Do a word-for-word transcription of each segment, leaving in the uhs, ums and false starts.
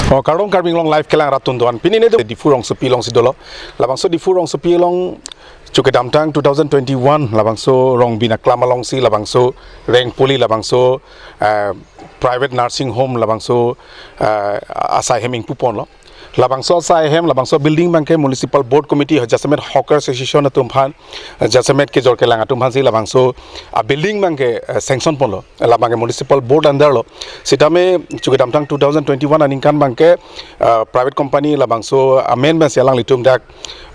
Oh, kardom Karbi Anglong Live kelang rat atum do-an. Pini ne Diphu rongsopi alongsi dolo. Labangso Diphu rongsopi along chu kedamtang two thousand twenty-one labangso Rongbin aklam alongsi labangso Rengpoli labangso, eh, private nursing home labangso, eh, asai hem ingpuponlo. Labangso asai hem, labangso building abangke Municipal Board Committee jasemet Hawker Association atum aphan, eh, jasemet kejor kelang atum aphansi labangso a building abangke, eh, sanction ponlo. Labangke Municipal Board under lo. Sitame chu kedamtang two thousand twenty-one aningkan abangke, eh, private company labangso amen pensi alanglitum dak,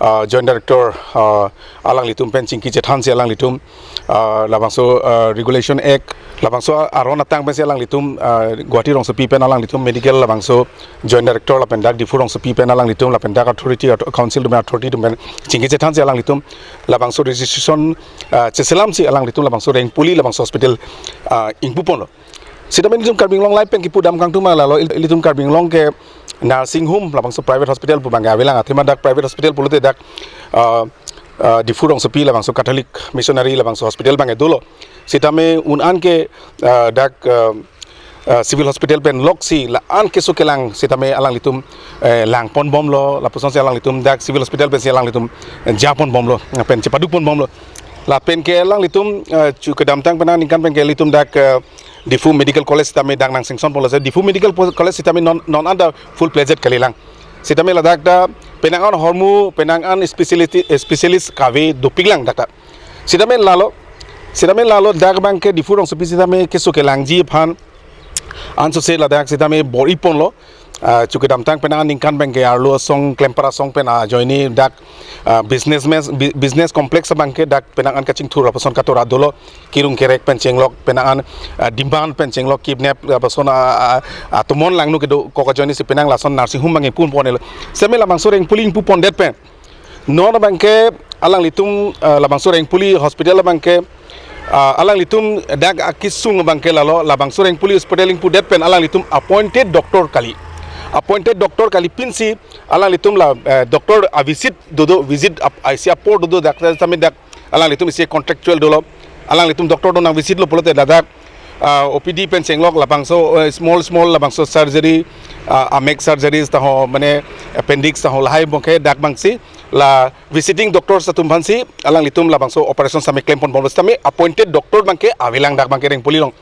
eh, Joint Director, eh, alanglitum pen chingki chethansi alanglitum, eh, labangso, eh, Regulation Act, labangso aron atang pensi alanglitum, eh, Guwahati rongsopi pen alanglitum medical labangso Joint Director lapen dak Diphu rongsopi pen alanglitum lapen dak authority, author-, council atum authority atum pen chingki chethansi alanglitum labangso registration, eh, cheselamsi alanglitum labangso Rengpoli labangso hospital, eh, ingpuponlo. Sitame ilitum Karbi Anglong Live pen kipudam kangtuma lalo, il-, ilitum Karbi Anglong ke nursing home labangso private hospital pu abangke avelang, athema dak private hospital pulote dak, ah, ah, Diphu rongsopi labangso Catholic Missionary labangso hospital abangke dolo. Sitame un-an ke, ah, dak, ah, ah, civil hospital pen loksi la-an keso kelang sitame alanglitum, eh, langponbomlo, lapusonsi alanglitum dak civil hospital pensi alanglitum, eh, japonbomlo, pen chepadukponbomlo. Lapen ke alanglitum, eh, chu kedamtang penang aningkan pen ke ilitum dak, eh, Diphu Medical College sitame dak nang sanction ponlo. Diphu Medical Po-, College sitame non, non an ta full fledged kalilang. Sitame ladak ta penang an ahormu, penang an speciality, eh, specialist kave dopiklang dak ta. Sitame lalo, sitame lalo dak abangke Diphu rongsopi sitame keso kelangji aphan ansose ladak sitame bor-iponlo. Ah, chu kedamtang penang aningkan abangke arlo asong, klempar asong pen ajoine dak, ah, businessman, bu-, business complex abangke dak penang an kachingthur lapuson katora dolo, kirung kerek pen chenglok, penang an, ah, demand pen chenglok, kidnap, ah, lapuson, ah, ah, ah, atomon langno kedo kok ajoinesi penang lason nursing home abangke ingpuponlo. Sitame labangso Rengpoli ingpupondet pen non abangke alanglitum, ah, labangso Rengpoli hospital abangke, ah, alanglitum dak akesung abangke lalo, labangso Rengpoli hospital ingpudet pen alanglitum appointed doctor kali. Appointed doctor kali pensi alanglitum la, eh, doctor avisit dodo, visit ap-, isi apor dodo dak sitame dak alanglitum isi contractual dolo. Alanglitum doctor do nang visitlo pulote ladak, ah, O P D pen chenglok labangso, eh, small small labangso surgery, ah, amek surgeries taho mane appendix taho lahai abangke dak abangsi la visiting doctors atum aphansi alanglitum labangso operation sitame klemponbomlo, sitame appointed doctor abangke avelang dak abangke Rengpoli along.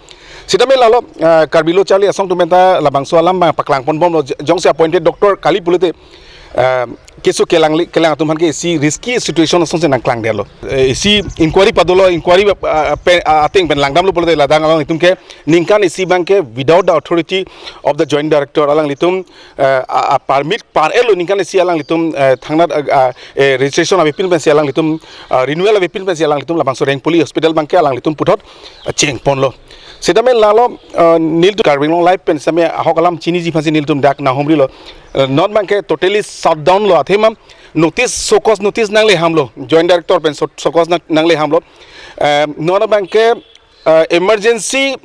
Sitame lalo, ah, Karbi lo charli asong atum pen ta labangso alam abang paklangponbomlo, j-, jongsi appointed doctor kali pulote, ah, keso kelangli, kelang atum aphan ke isi risky situation asonsi nangklangdetlo. Eh, isi inquiry padolo, inquiry, ah, pe-, ah, ateng pen langdamlo pulote ladak alanglitum ke ningkan isi abangke without the authority of the Joint Director alanglitum, eh, a, a permit par-etlo, ningkan isi alanglitum, eh, thangnat, ah, ah, eh, registration avepin pensi alanglitum, ah, renewal avepin pensi alanglitum labangso Rengpoli hospital abangke alanglitum puthot, ah, chengponlo. Sitame lalo, ah, nelitum Karbi Anglong Live pen sitame ahok alam chiniji aphansi nelitum dak nanghumrilo. Ah, non abangke totally shutdown lo, athema notice, show cause notice nangle hamlo, Joint Director pen show, show cause nang, nangle hamlo. Eh, non abangke, eh, emergency,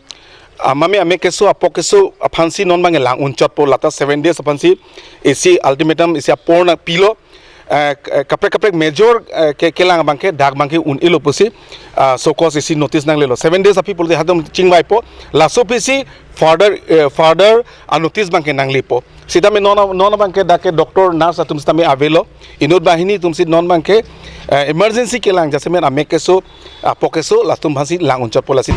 ah, mame ame keso, apok keso aphansi non abangke lang unchotpo, lata seven days aphansi isi ultimatum isi apor nangpilo. Eh, k-, eh, kaprek kaprek major, eh, ke, kelang abangke dak abangke un-elo pusi, ah, show cause isi notice nanglelo. Seven days aphi pulote hatum chingvaipo. Laso aphi si further, eh, further a notice abangke nanglepo. Sitame non, non abangke dak ke doctor, nurse atum sitame avelo. Inut banghini atumsi non abangke, eh, emergency kelang jasemet amek keso, apok keso, latum aphansi lang unchotpo lasi.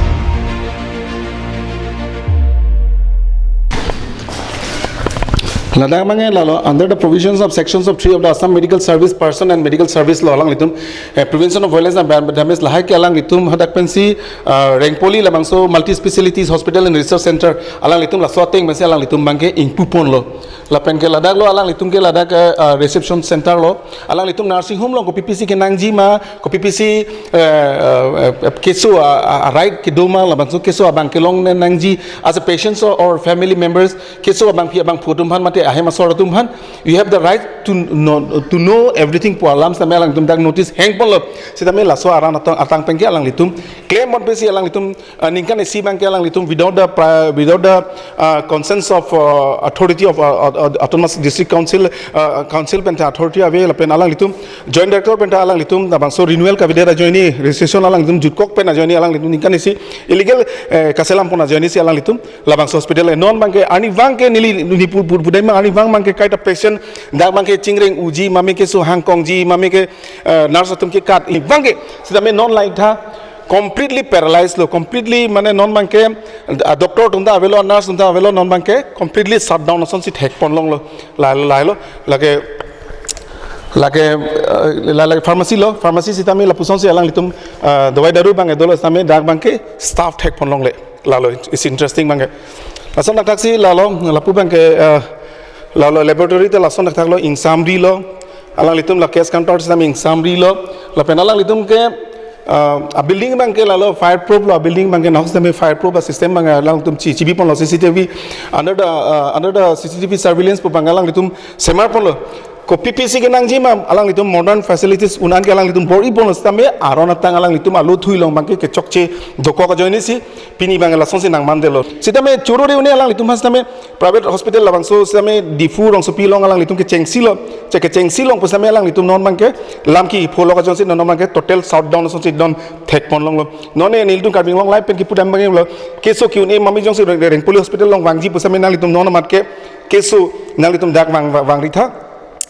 Ladak abangke lalo, under the provisions of sections of three of the Assam Medical Service Person and Medical Service Law, alanglitum, eh, Prevention of Violence and Dam-, Damage lahai ke alanglitum hadak pensi, ah, Rengpoli labangso Multi Specialities Hospital and Research Center alanglitum laso ateng pensi alanglitum abangke ingpuponlo. Lapen ke ladak lo alanglitum ke ladak, eh, ah, reception center lo. Alanglitum nursing home along kopi pisi kenangji ma, kopi pisi, eh, eh, eh, keso a, a, a right kedo ma, labangso keso abang kelong ne nangji as a patients or, or family members, keso abangpi abangphu atum aphan mate ahem asor atum aphan, you have the right to know, to know everything pu alam sitame alangtum dak notice hangponlo. Sitame laso aran atang, atang pen ke alanglitum klemponpesi alanglitum, ah, ningkan isi abangke alanglitum without the pri-, without the, ah, consent of, ah, authority of, ah, ah, ah, Autonomous District Council, ah, council pen ta authority ave lapen alanglitum Joint Director pen ta alanglitum labangso renewal kavedet ajoine, registration alanglitum jutkok pen ajoine alanglitum ningkan isi illegal, eh, kaselampon ajoinesi alanglitum labangso hospital, eh, non abangke arnivang ke neli neli pu-, pu-, pudai ma Arnivang abangke kaita patient, dak abangke chingreng unji, mame keso hangkongji, mame ke, eh, nurse atum kekat, arnivang ke, sitame non laitha, completely paralyzed lo, completely mane non abangke, ah, doctor atum ta avelo, nurse atum ta avelo, non abangke completely shut down asonsi thekponlonglo, la, la, lo, lake, lake, eh, la, lake pharmacy lo, pharmacy sitame lapusonsi alanglitum, ah, dawai daru abangke dolo sitame dak abangke staff thekponlongle. Lalo, it's interesting abangke. Lason thakthak si lalo, lapu abangke, eh, lalo laboratory te lason thakthak lo, ingsamri lo, alanglitum la cash counter sitame ingsamri lo, lapen alanglitum ke, eh, a building abangke lalo fireproof lo, a building abangke nahok sitame fireproof a system abangke alanglitum chi, chibiponlo C C T V, under the, uh, under the C C T V surveillance pu abangke alanglitum semarponlo. Kopi pisi kenangji ma alanglitum modern facilities un-an ke alanglitum bor-iponlo sitame aron atang alanglitum alo thuilong abangke kechokche dokok ajoine si pini abangke lasonsi nangmandetlo. Sitame choro re une alanglitum ha sitame private hospital labangso sitame Diphu Rongsopi along alanglitum kechengsi lo. Che kechengsi long pu sitame alanglitum non abangke lam kepholok ajoine si non abangke total shutdown asonsi don thekponlonglo. Non ne nelitum Karbi Anglong Live pen kipudam abangke lo. Keso ke-un-e mame jongsi Reng-, Rengpoli Hospital along vangji pu sitame nanglitum non amat ke keso nanglitum dak vang, vang, vangri tha.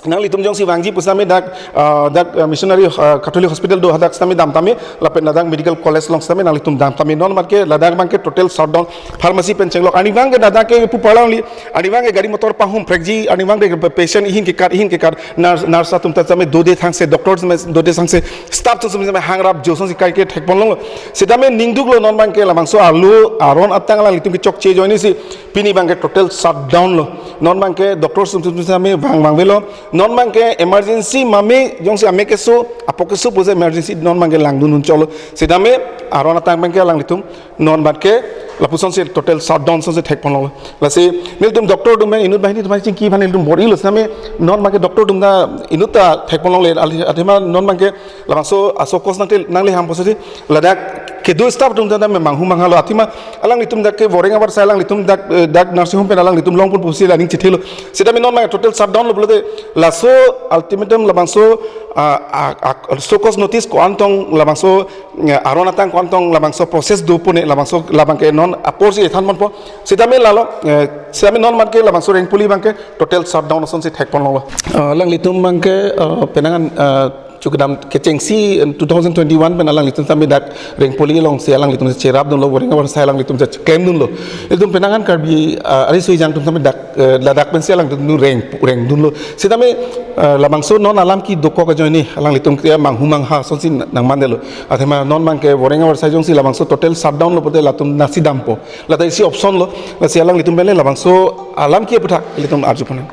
Nanglitum jongsi vangji pu sitame dak, ah, dak, ah, missionary, ah, Catholic Hospital do hadak sitame damtame, lapen ladak medical college along sitame nanglitum damtame non amat ke ladak abangke total shutdown pharmacy pen chenglok. Arnivang ke ladak ke pu parlangli, arnivang ke gari motor pahum phrekji, arnivang ke patient ihin kekat, ihin kekat, nurse, nurse atum ta sitame dode thangse, doctor sitame dode thangse, staff atum sitame hangrap jo asonsi kaike thekponlonglo. Sitame ningduklo non abangke labangso alo aron atang alanglitum kechokche ajoine si pini abangke total shutdown lo. Non abangke doctor atum atum sitame vang vangvelo. Non abangke emergency mame jongsi ame keso, apo keso pusi emergency non abangke langdun un cholo. Sitame aron atang abangke alanglitum non abangke lapusonsi total shutdown asonsi thekponlonglo. Lasi nelitum doctor atum pen inut banghini atum chingki aphan nelitum bor-ilo sitame non abangke doctor atum ta inut ta thekponlongle, athema non abangke labangso aSOCOS nangte nangle ham pusi ladak kedo staff atum ta manghu manghalo, athema alanglitum dak ke Voreng Avarsai alanglitum dak, eh, dak nursing home pen alanglitum longpon pusi la aning chethelo. Sitame non abang total shutdown lo pulote laso ultimatum labangso, ah, ah, ah, SOCOS notice ko-an tong labangso, eh, aron atang ko-an tong labangso process do pu ne labangso labangke non apor si thanponpo. Sitame lalo, eh, sitame non amat ke labangso Rengpoli abangke total shutdown asonsi thekponlonglo. Ah, alanglitum abangke, ah, penang an, ah, chukdam kechengsi, eh, two thousand twenty-one pen alanglitum sitame dak Rengpoli alongsi alanglitum cherapdunlo, Voreng Avarsai alanglitum cheklemdunlo. Ilitum penang an Karbi, ah, ari sui jang atum sitame dak, eh, ladak pensi alanglitum reng, rengdunlo. Sitame, eh, labangso non alam kedokok ajoine alanglitum ke manghu mangha asonsi nangmandetlo. Athema non abangke Voreng Avarsai jongsi labangso total shutdown lo pulote latum nasi dampo. Lata isi option lo, lasi alanglitum pen le labangso alam ke aputhak ilitum arjuponang.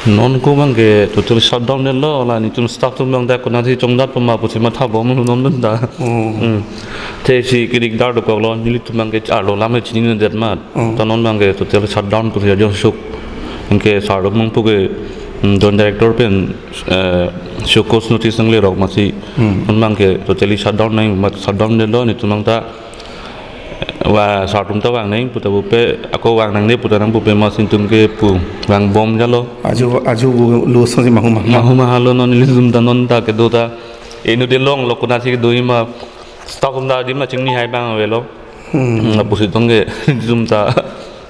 Non ko abangke total shutdown detlo, la nelitum staff atum abang dak konatsi chongdatpo ma pusi mathabom lo non pen ta. Hmm. Hmm. Te si kedikdar dokoklo, nelitum abangke arlo alam chinine det ma. Hmm. Ta non abangke total shutdown pusi ajo suk. Anke sar atum abang pu ke, hmm, Joint Director pen, eh, SOCOS notice nanglerok masi. Hmm. Non abangke totally shutdown nang, mat shutdown detlo, nelitum abang ta va sar atum ta vang nang puta pupe, ako vang nangne puta nang pupe masi nelitum ke pu vangbom jalo. Ajo, ajo pu lo asonsi manghu mangha. Manghu manghalo non nelitum ta non ta kedo ta. Inut te longlo konatsi kedo ma staff atum ta adim ma chingnihai abang avelo. Hmm. Hmm, lapusi tong ke nelitum ta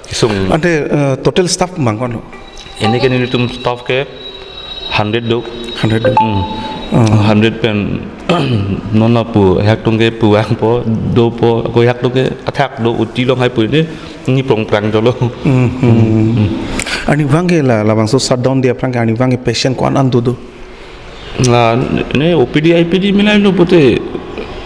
kesung. Ante, eh, total staff mangkon lo? Ene ke nelitum staff ke hundred do. Hundred do. Hmm. Hmm. Hundred pen non lapu hak atum ke pu vangpo, dopo, ako hak atum ke athak do, uti longhai pu ne, ni prong prang jolo. Hmm, hmm. Hmm. Arnivang ke la, labangso shutdown dia aphrang ke arnivang ke patient ko-an an dodo? La, ne O P D, I P D milailo pulote,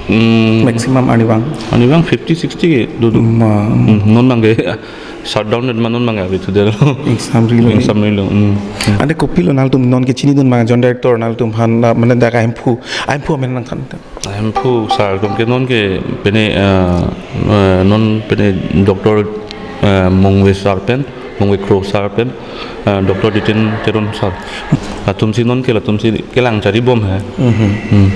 hmm, maximum arnivang? Arnivang fifty, sixty ke dodo. Ma. Hmm, non abangke shutdown det ma non abangke ave tu delo. Ingsamrilo. Ingsamrilo. Hmm. Ante kopilo nangtum non ke chinidun ma Joint Director nangtum aphan la, mane dak ahemphu, ahemphu amen nangthan. Ahemphu sar atum ke non ke pene, eh, eh, non pene Doctor, eh, Mongve sar pen, Mongve Kro sar pen, eh, Doctor Jiten Teron sar. Latumsi non ke latumsi kelang charibom he. Mhm. Hmm.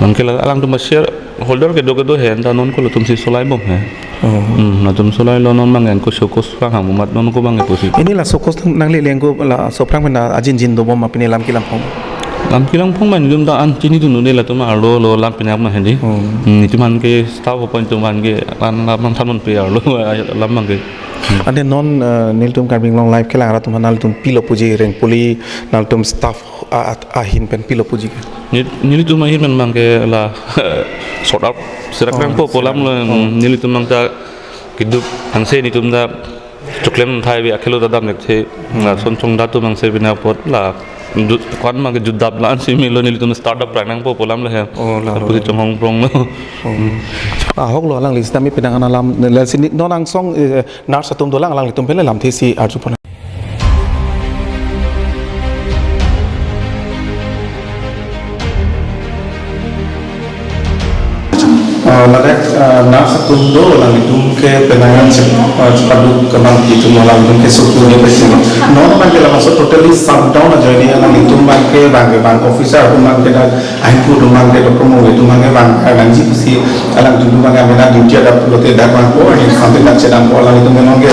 Non ke la alangtum shareholder kedo kedo he, anta non ko latumsi solaibom he. Oh. Hmm, latum solailo non abang ko SOCOS aphrang ham amat non ko abang pusi. Pini la SOCOS nanglele ko laso aphrang pen ajinjin dobom ma pini lam kelangphong? Lam kelangphong ma nelitum ta an chinidun un-e latum arlo lo lam pinak ma hedi. Oh. Hmm, nelitum aphan ke staff aphan nelitum aphan ke an lam thanponpe arlo lam abang ke. Ante non, eh, nelitum Karbi Anglong Live kelang arat atum aphan nangtum pilo puji, Rengpoli nangtum staff a-, at-, ahin pen pilo puji ke? Nel-, nelitum ahin pen abangke la sort out serak, oh, nangpo pu alam lo, serak, oh, nelitum abang ta keduk angse nelitum ta choklem thai bi akhelo ta damnek the, lason chongdat atum angse bina apot la jut, ko-an abangke jutdap la-an si melo, nelitum startup rang nangpo pu alam lo he. Oh, la, la, lapusi la, chonghong prong lo. Oh. Hmm. Ahok lo alangli sitame penang an alam, lasi non angsong, eh, nurse atum dolang, alanglitum pen le lamthe si arju pon. Ah, ladak, ah, nurse atum do, alanglitum ke penang an chep-, ah, chepaduk kemang itum alanglitum ke sukun ni pesi. Non abangke labangso totally shutdown ajoine alanglitum abangke abangke abang officer atum abangke dak ahemphu atum abangke doctor mo itum abangke abang, ah, nangji pusi alanglitum abangke amena duty adap pulote dak abang ko, ani sampai dak chedam ko alanglitum non ke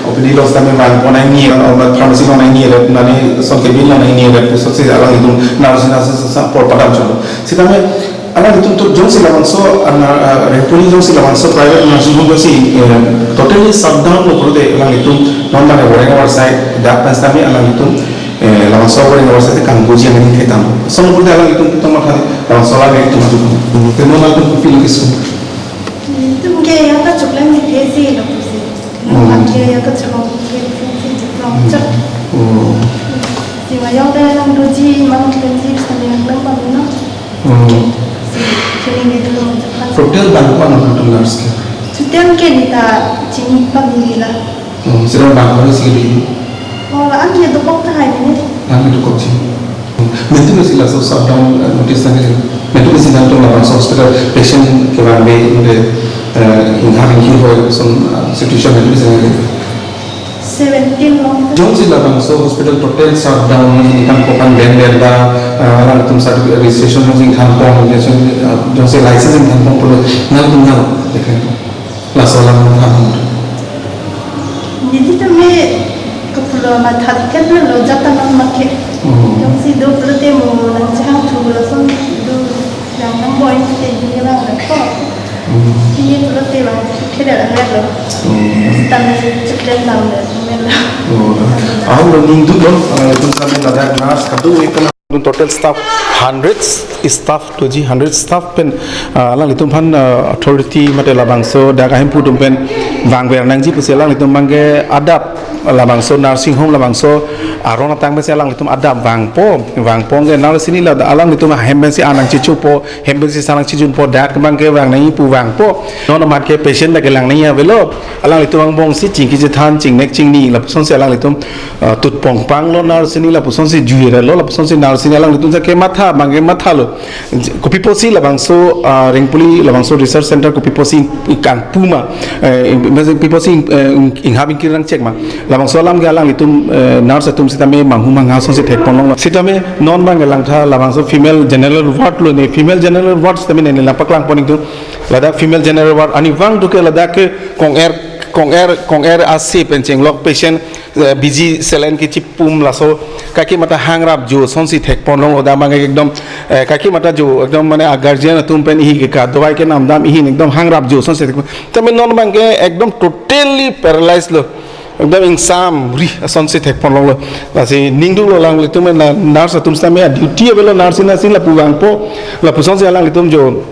O P D lo sitame abang ko nangji, ah, pharmacy lo nangji, nani son kebin lo nangji, pusonsi alanglitum nurse nurse sa por padam cholo. Sitame alanglitum to jongsi labangso, ana, ah, Rengpoli jongsi labangso private nursing home jongsi, eh, totally shutdown lo pulote alanglitum non abang boreng avarsai dak pen sitame alanglitum, eh, labangso boreng avarsai te kangguji angni thetam. Son pulote alanglitum to matha labangso alanglitum atu. Te non alanglitum kopi lo keso. Nelitum ke ya ta choklem ni thesi lapusi. Hmm. Nelitum ke ya ta choklem ni thesi choklem. Hmm. Chok. Hmm. Si mayong te nang doji mang tenji sitame nang lem pamino. Hmm. Si training ke dulu macam apa. Total bang ko-an nangtum nurse ke? Total ke neta chini pamini la. Hmm, sira bang ko-an si di? Oh, la an ke dokok ta hai ni. An ke dokok ji. Hmm. Mentu ke si laso shutdown, eh, notice nangkele. Mentu ke si nangtum labangso hospital patient kevang be, eh, ingha ingkir hoi son, eh, situation mentu ke si nangkele. Seventeen long. Jongsi labangso hospital total shutdown, nangtum ko-an ben ben da, eh, alanglitum certificate registration jongsi ingthan pon, jongsi, eh, jongsi license ingthan pon pulo, nangtum nang, ya kan? Laso alam nangthan. Nelitum me kapulo matha tiket lo jata nang make. Hmm. Jongsi do pulote mo nang chehang thu lason do yang nang boy te di nang ko. Hmm. Ini pulote bang kheda nang lo. Hmm. Sitame chuklen nang lo, men lo. Oh. Ahok lo ningduk lo, ah, itum sitame ladak nurse kadokave pen total staff hundred staff doji, hundred staff pen, ah, alanglitum aphan, ah, authority mate labangso dak ahemphu atum pen vangver nangji pusi alanglitum abangke adap labangso nursing home labangso aron atang pensi alanglitum adap vangpo, vangpo ke nurse ni la alanglitum ahem pensi an nangchichupo, hem pensi sa nangchijunpo, dak abangke vang nangji pu vangpo. Non amat ke patient dak kelang nangji avelo. Alanglitum angbong si chingki chethan, chingnek chingni, lapusonsi alanglitum, ah, tutpong panglo nurse ni, lapusonsi juire lo, lapusonsi nurse ni alanglitum sa kematha, abangke matha lo. Kopi pusi labangso, ah, Rengpoli, labangso research center kopi pusi kangpu ma, eh, kopi pusi, eh, ingha ingkir nangchek ma. Labangso alam ke alanglitum, eh, nurse atum sitame manghu mangha asonsi thek pon longlo. Sitame non abangke langtha labangso female general ward lo ne, female general ward sitame ne, ne lang paklang pon ingtung. Ladak female general ward arnivang do ke ladak ke kong-er, kong-er, kong-er ase pen chenglok patient, eh, B G saline kechipum laso kaki mata hangrap jo asonsi thek pon longlo, dak abangke ekdom, eh, kaki mata jo ekdom mane a guardian atum pen ihi ke ka dawai kenam dam ihi ekdom hangrap jo asonsi thek pon. Tame non abangke ekdom totally paralyzed lo. Ekdom ingsamri asonsi thek pon longlo. Lasi ningduk lo alanglitum na nurse atum sitame duty avelo nurse na si lapu vangpo. Lapusonsi alanglitum jo,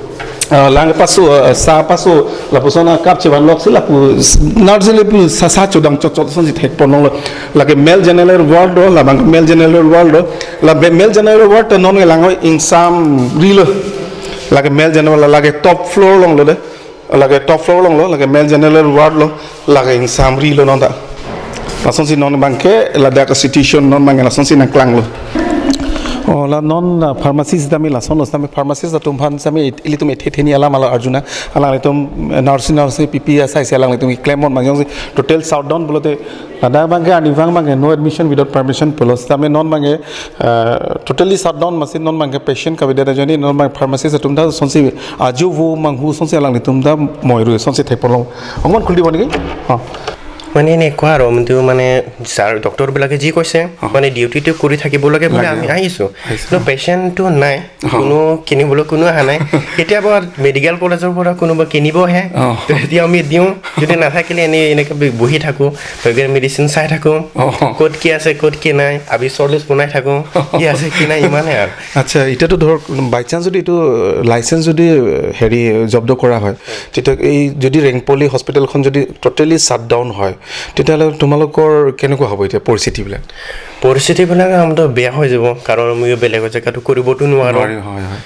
ah, lang paso, ah, sa paso, lapuson a cup chevan lok si lapu s-, nurse lapu sa sa chodang chot chot asonsi thek pon longlo. Lake male general ward do, labang male general ward do. La be-, male general ward ta non ke lang ingsamri lo. Lake male general, lake top floor longlo de. Lake top floor longlo, lake male general ward lo, lake ingsamri lo non ta. Lasonsi non abangke ladak situation non abangke lasonsi nangklanglo. Oh, la non, ah, pharmacy sitame lason lo sitame pharmacist atum aphan sitame it-, ilitum ethe theni alam ala arjuna, alanglitum, eh, nurse nurse P P S I si alanglitum keklem pon manjong si total shutdown pulote ladak abangke arnivang abangke no admission without permission pulo sitame non abangke, eh, totally shutdown masi non abangke patient kavedet ajoine non abang pharmacist atum ta asonsi ajo vo manghu asonsi alanglitum ta moiru asonsi thek pon long. Ongmon khuldi pon niki? Oh. মানে এনেকুৱা আৰু, মইতো মানে sir doctor বিলাকে যি কৈছে, অ। মানে ডিউটিটো কৰি থাকিব লাগে বুলি লাগে। আমি আহিছো। আহিছো। কিন্তু পেচেণ্টটো নাই, অ। কোনো কিনিবলৈ কোনো অহা নাই। কেতিয়াবা মেডিকেল কলেজৰ পৰা কোনোবা কিনিব আহে, অ। তো তেতিয়া আমি দিওঁ। যদি নাথাকিলে এনেই এনেকে বি- বহি থাকো, মেডিচিন চাই থাকো, অ। ক'ত কি আছে, ক'ত কি নাই, আমি শ্বৰ্ট লিষ্ট বনাই থাকো, কি আছে কি নাই, ইমানে আৰু। আচ্ছা, এতিয়াতো ধৰক, বাই চান্স যদি এইটো লাইচেন্স যদি হেৰি জব্দ কৰা হয়, তেতিয়া এই যদি ৰেংপলি হস্পিটেলখন যদি টটেলি শ্বাটডাউন হয়, তেতিয়াহ'লে তোমালোকৰ কেনেকুৱা হ'ব এতিয়া পৰিস্থিতিবিলাক? পৰিস্থিতিবিলাক আমাৰতো বেয়া হৈ যাব, কাৰণ আমি বেলেগৰ জেগাতো কৰিবতো নোৱাৰো। নোৱাৰি, হয়, হয়।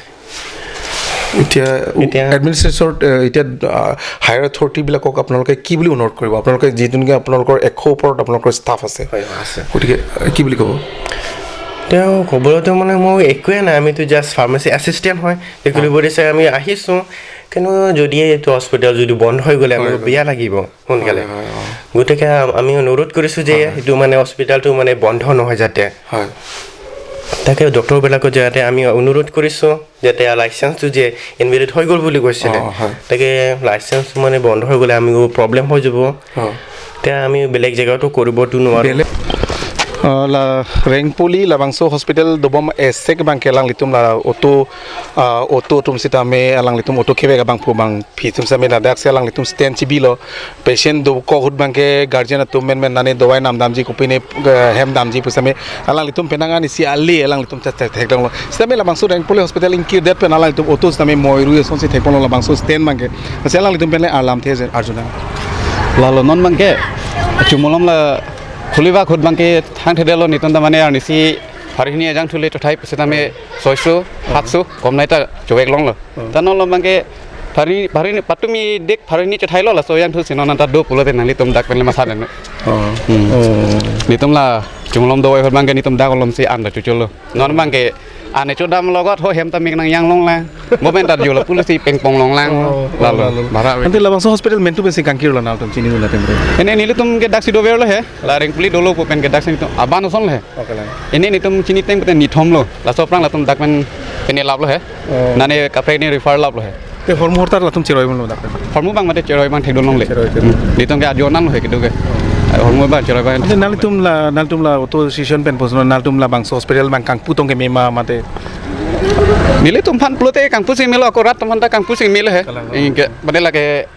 এতিয়া এতিয়া এডমিনিষ্ট্ৰেশ্যন, এ, এতিয়া, আ, হায়াৰ অথৰিটিবিলাকক আপোনালোকে কি বুলি অনুৰোধ কৰিব? আপোনালোকে যিটো নেকি আপোনালোকৰ এশ ওপৰত আপোনালোকৰ ষ্টাফ আছে। হয়, হয়, আছে। গতিকে, এ, কি বুলি ক'ব? তেওঁ ক'বলৈতো মানে মোৰ একোৱে নাই, আমিতো জাষ্ট ফাৰ্মাচী এচিষ্টেণ্ট হয়, হয়। বুলি চাই আমি আহিছোঁ। কিন্তু যদি এইটো হস্পিটেল যদি বন্ধ হৈ গ'লে আমি হয়, হয়। বেয়া লাগিব সোনকালে। হয়, হয়, হয়। গতিকে আ-, আমি অনুৰোধ কৰিছোঁ যে হয়, হয়। এইটো মানে হস্পিটেলটো মানে বন্ধ নহয় যাতে। হয়। তাকে ডক্টৰবিলাকক যাতে আমি অনুৰোধ কৰিছোঁ, যাতে লাইচেন্সটো যে ইনভেলিড হৈ গ'ল বুলি কৈছিলে, অ, হয়। তাকে লাইচেন্স মানে বন্ধ হৈ গ'লে আমিও প্ৰব্লেম হৈ যাব। অ। এতিয়া আমি বেলেগ জেগাতো কৰিবতো নোৱাৰোঁ। বেলেগ, অ, লা-, ৰেংপলি লাবাংছো hospital dobom esek abangke alanglitum la auto, ah, auto atum sitame alanglitum auto kevek abangphu abangpi atum sitame ladak si alanglitum stand chibilo. Patient dokok ahut abangke guardian atum menmen nane dawai nam damji kopine, eh, hem damji pu sitame alanglitum penang ani si ali alanglitum chat chat thekdonglo. Sitame labangso Rengpoli Hospital ingkirdet pen alanglitum auto sitame moiru eson si thekponlo labangso stand abangke. Lasi alanglitum pen le arlamthe arjunang. Lalo non abangke chumolom la khuliva khut abangke thangthedetlo, netum ta mane arnisi pharo hini ajangthu le chothai pusitame soiso, hatso, komnai ta choveklonglo. Hmm. Ta non lo abangke pharo hini, pharo hini patumi dik pharo hini chothailo, laso ajangthu si non anta do pulote nanglitum dak pen le masa den. Oh. Hmm. Oh. Netum la chumolom dawai ahut abangke netum dak alom si an ta chocholo. Non abangke ane chodam logot ho hem ta mik nangyanglonglang. Mo pen ta jolo pulo si pengponglonglang. Oh, lalo, oh, lalo. Bara ante labangso hospital mentu pensi kangkirlo nangtum chini ula tempo. Ene nelitum ke dak si doverlo he. La Rengpoli dolo pu pen ke dak si netum aban osonlo he. Okay lang. Ene netum chini teng pute nithomlo. Laso aphrang latum dak pen penelaplo he. Oh. Nane kaprek ne refer laplo he. Te hormu hortar latum chiroi abanglo dak pen. Hormu abang mate chiroi abang thekdunlongle. Chiroi, chiroi. Hmm. Netum ke ajo nanlo he kedo ke. Oh. Hormu abang chiroi abang. Ante nangtum la, nangtum la auto station pen pusonlo, nangtum labangso hospital abang kangpu tong keme ma mate. Nelitum aphan pulote kangpu si melo, ako rat atum aphan ta kangpu si melo he. Kalang. Ingke, mane lake,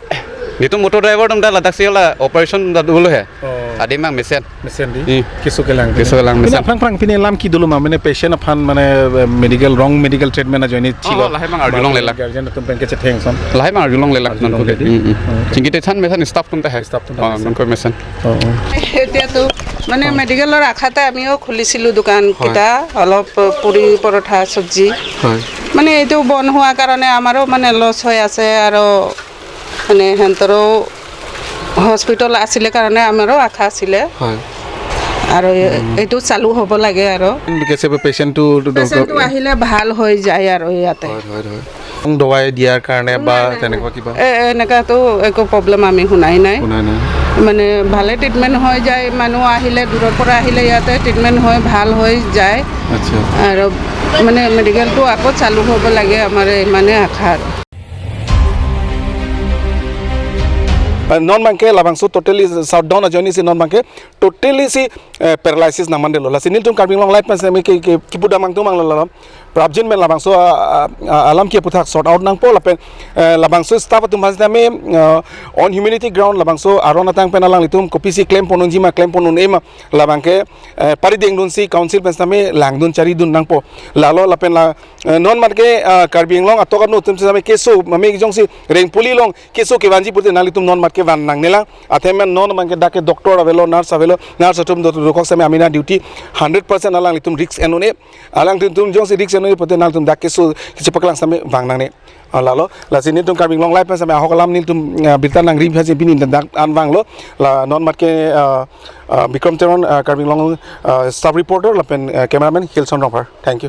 netum auto driver atum ta ladak si la operation ta dolo he. Oh. Adim abang mesen. Mesen di? Hmm. Keso kelang. Keso kelang pine mesen. Aphrang aphrang pine alam ke dolo ma, mane patient aphan mane, eh, medical, wrong medical treatment ajoine chilo. Oh, lahai abang arjulongle lak. Guardian atum pen kechetheng ason. Lahai abang arjulongle lak. Arjulongle nonke di? Hmm, hmm. Oh, okay. Chingkite than mesen staff atum ta he. Staff atum ta Oh, mesen. Nonke mesen. অ, অ। এতিয়াতো মানে অ। মেডিকেলৰ আশাতে আমিও খুলিছিলো দোকান হয়। কেইটা, অলপ পুৰি, পৰঠা, চব্জি। হয়। মানে এইটো বন্ধ হোৱাৰ কাৰণে আমাৰো মানে লছ হৈ আছে আৰু মানে সিহঁতৰো হস্পিটেল আছিলে কাৰণে আমাৰো আশা আছিলে। হয়। আৰু এ-, উম। এইটো চালু হ'ব লাগে আৰু। কেতিয়াবা পেচেণ্টটো পেচেণ্টটো আহিলে ভাল হৈ যায় আৰু ইয়াতে। হয়, হয়, হয়। দৱাই দিয়াৰ কাৰণে বা নাই, নাই, তেনেকুৱা নাই। কিবা? এ-, এনেকুৱাতো একো প্ৰব্লেম আমি শুনাই নাই। শুনাই নাই। মানে ভালে ট্ৰিটমেণ্ট হৈ যায়, মানুহ আহিলে, দূৰৰ পৰা আহিলে ইয়াতে ট্ৰিটমেণ্ট হৈ ভাল হৈ যায়। আচ্ছা। আৰু মানে মেডিকেলটো আকৌ চালু হ'ব লাগে, আমাৰ ইমানে আশা আৰু। Non abangke labangso totally shutdown ajoine si non abangke totally si, eh, paralysis nangmandetlo. Lasi nelitum Karbi Anglong Live pen sitame ke, ke, kipudam angtung abang lo lalo. Prapjin pen labangso, ah, ah, ah, alam ke aputhak sort out nangpo lapen, eh, labangso staff atum aphan sitame, ah, on humanity ground labangso aron atang pen alanglitum kopisi klempon unji ma klempon un-e ma labangke, eh, pari dengdunsi council pen sitame langdun charidun nangpo. Lalo lapen la, eh, non abangke, ah, Karbi Anglong atok anu atum sitame keso mame jongsi Rengpoli along keso kevanji pute nanglitum non abangke van nangnelang. Athe men non abangke dak ke doctor avelo, nurse avelo, nurse atum do dokok sitame amena duty hundred percent alanglitum risk en un-e. Alangtum jongsi risk en un-e pute nangtum dak keso kachepaklang sitame vang nangne. Ah, lalo, lasi nelitum Karbi Anglong Live pen sitame ahok alam nelitum, ah, birta nangri aphan si pini dak an vanglo. La non abangke, ah, ah, Bikram Teron, ah, Karbi Anglong, ah, staff reporter lapen, ah, cameraman Hilson Rongphar. Thank you.